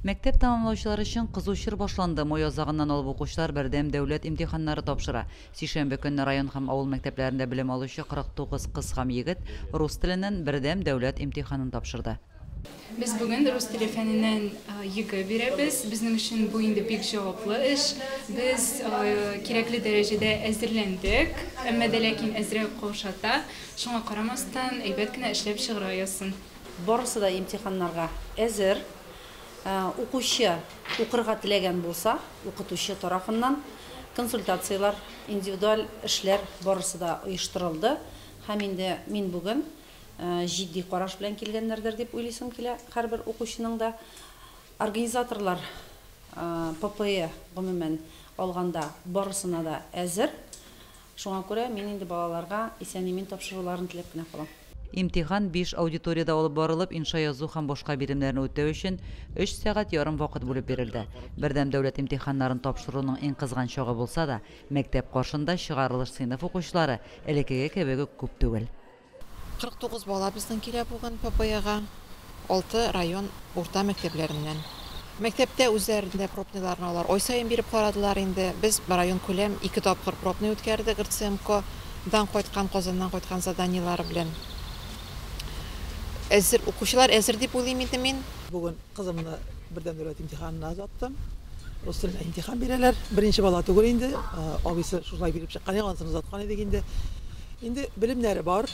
Мәктәп тәмамлаучылар өчен кызу чор башланды. Май азагыннан алып укучылар бердәм дәүләт имтиханнары тапшыра. Сишәмбе көнне район һәм авыл мәктәпләрендә белем алучы 49 кыз һәм егет рус теленнән бердәм дәүләт имтиханын тапшырды. Без бүген рус теле фәненнән ЕГЭ бирәбез. Безнең өчен бу инде бик җаваплы эш. Без кирәкле дәрәҗәдә әзерләндек, әмма дә ләкин әзрәк каушата. Шуңа карамастан, әйбәт кенә эшләп чыгарга язсын. Барысы да имтиханнарга әзер. Укучы укырга теләгән булса, укытучы тарафыннан консультацияләр, индивидуаль эшләр барысы да оештырылды. Һәм инде мин бүген җитди караш белән килгәннәрдер дип уйлыйсым килә һәрбер укучының да. Организаторлар ППЭ гомумән алганда барысына да әзер. Шуңа күрә мин инде балаларга исән-имин тапшыруларын теләп кенә калам. Имтихан биш аудиториядә алып барылып, инша язу һәм башка биремнәрне үтәү өчен өч сәгать ярым вакыт бүлеп бирелде. Бердәм дәүләт имтиханнарын тапшыруның иң кызган чагы булса да, мәктәп каршында чыгарылыш сыйныф укучылары элеккеге кебек үк күп түгел. 49 бала безнең килә бүген ППЭга, 6 район урта мәктәпләреннән. Мәктәптә үзләрендә пробныйларны алар ай саен биреп карадылар инде. Без районкүләм 2 тапкыр пробный үткәрдек РЦМК дан кайткан, Казаннан кайткан заданиелары белән. Әзер, укучылар әзер дип уйлыйм инде мин. Бүген кызымны бердәм дәүләт имтиханына озаттым. Рус теленнән имтихан бирәләр. Беренче бала түгел инде. Абыйсы шулай биреп чыккан, анысын озаткан идек инде. Инде белемнәре бар.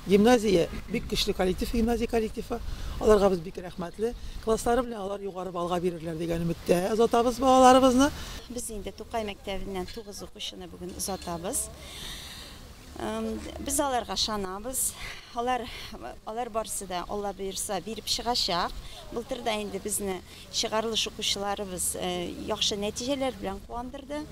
Гимназия бик көчле коллектив, гимназия коллективы. Аларга без бик рәхмәтле. Класслары белән алар югары баллга бирерләр дигән өметтә озатабыз балаларыбызны. Без инде Тукай мәктәбеннән 9 укучыны бүген озатабыз. Без аларга ышанабыз. Алар барысы да, Алла боерса, биреп чыгачак. Былтыр да инде безне чыгарылыш укучыларыбыз яхшы нәтиҗәләр белән куандырды.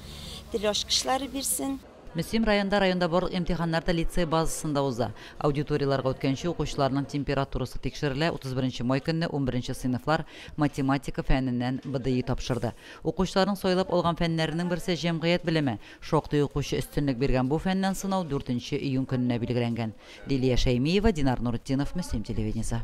Тел ачкычлары бирсен. Мөслим районда барлык имтиханнар да лицей базасында уза. Аудиторияләргә үткәнче укучыларның температурасы тикшерелә. 31 май көнне 11 сыйныфлар математика фәненнән БДИ тапшырды. Укучыларның сайлап алган фәннәренең берсе җәмгыять белеме. Шактый укучы өстенлек биргән бу фәннән сынау 4 июнь көненә билгеләнгән. Лилия Шәймиева, Динар Нуртдинов, Мөслим телевидениесе.